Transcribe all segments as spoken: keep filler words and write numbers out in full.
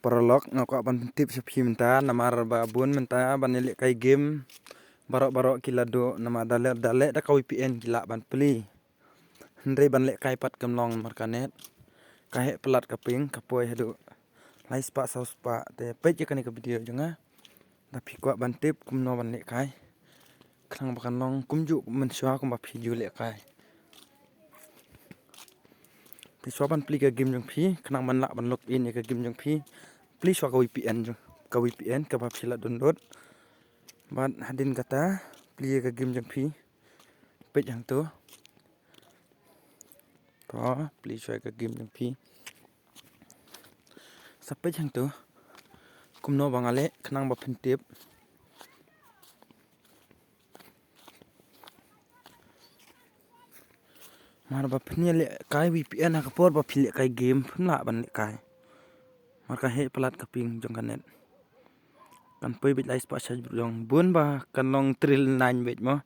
Paralok, nga kwah ban pyntip sha phi mynta, namar ba bun mynta ban ïalehkai game baroh baroh ki la duh, namar da leh, da leh da ka V P N ki lah ban plie. Hynrei ban lehkai pat kam long namar ka net ka heh palat ka ping, ka poi haduh lai spah saw spah. Te peit ïa kane ka video jong nga, da phi kwah ban tip kumno ban lehkai, khnang ba kan long kumjuh mynshuwa kumba phi ju lehkai. Phi shuwa ban plie ka game jong phi, khnang ban lah ban log in ïa ka game jong phi, plie shuwa ka V P N jong, ka V P N kaba phi la download. Bad hadien kata, plie ïa ka game jong phi. Peit hangto. To, plie shuwa ka game jong phi. Sa peit hangto. Kumno ba nga leh, khnang ba phin tip. Mar ba phin ïalehkai V P N ha ka por ba phi lehkai game, phim lah ban lehkai. Mar ka heh palat ka ping jong ka net. Kan poi beit lai spah sha jrong, bun ba kan long triple nine beit mo.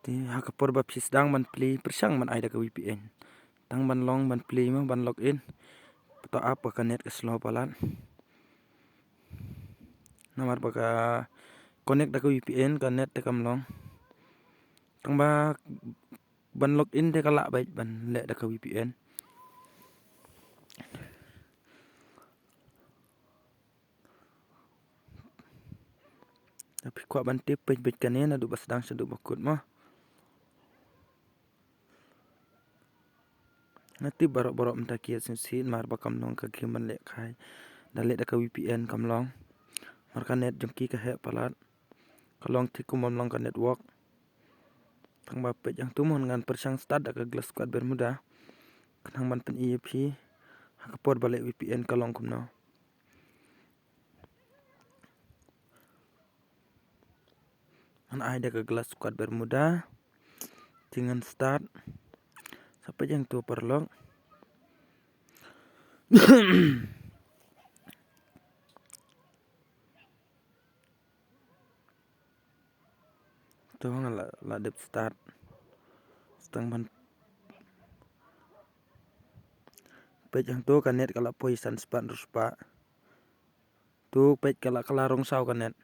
Te ha ka por ba phi sdang ban plie, pyrshang ban ai da ka V P N. Tang ban long ban plie mo, ban log in. Pynto ap ba ka net ka slow palat. Namar ba ka connect da ka V P N, ka net te kam long. Tang ba ban log in te ka lah beit ban leh da ka V P N. Te phi kwah ban tip, peit beit kane naduh ba sdang shaduh ba kut mo. Nga tip baroh baroh mynta ki ïa sngewsih namar ba kam long ka game ban lehkai. Da leh da ka V P N kam long. Mar ka net jong ki ka heh palat. Ka long thik kum bym long ka network. Tang ba peit hangto mo, ngan pyrshang start da ka Glass Squad Bermuda. Khnang ban pyni ïa phi ha ka por ba leh V P N ka long kumno. Ngan ai da ka Glass Squad Bermuda. Te ngan start. Sa peit hangto paralok. To nga la, la dep start. Sdang ban peit hangto ka net ka la poi san spah hynriew spah. To peit ka la, ka la rong saw ka net.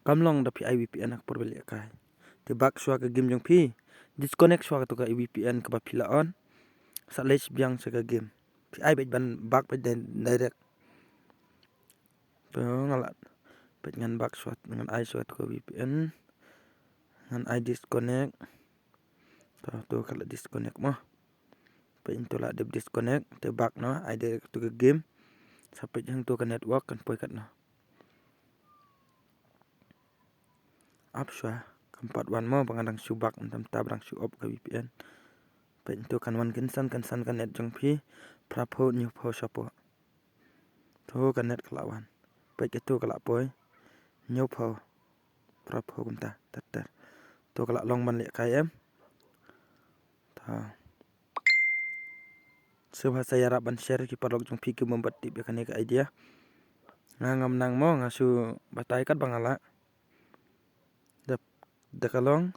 Kam long da phi ai V P N ha ka por ba lehkai. Te back shuwa ka game jong phi. Disconnect shuwa kato ka V P N kaba phi la on. Sa leit biang sha ka game. Phi ai beit ban back beit direct. To nga la, peit ngan back shuwa, ngan ai shuwa to ka V P N. Ngan ai disconnect. To, to ka la disconnect mo. Peit to la dep disconnect, te back noh, ai direct to ka game. Sa peit hangto ka network kan poi katno. Ap shuwa, kam pat wan mo, ba nga dang shu back, mynta mynta ba dang shu off ka V P N. Peit to kan wan kynsan kynsan ka net jong phi, phraphew hynñiewphew shaphew. To ka net ka la wan. Peit kato ka la poi. Hynñiewphew. Phraphew kumta. Ter ter. To ka la long ban lehkai em. To. Sngewbha sa ïarap ban share ki paralok jong phi ki bym pat tip ïa kane ka idea. Nga ngam nang mo, nga shu batai katba nga lah. Da, da ka long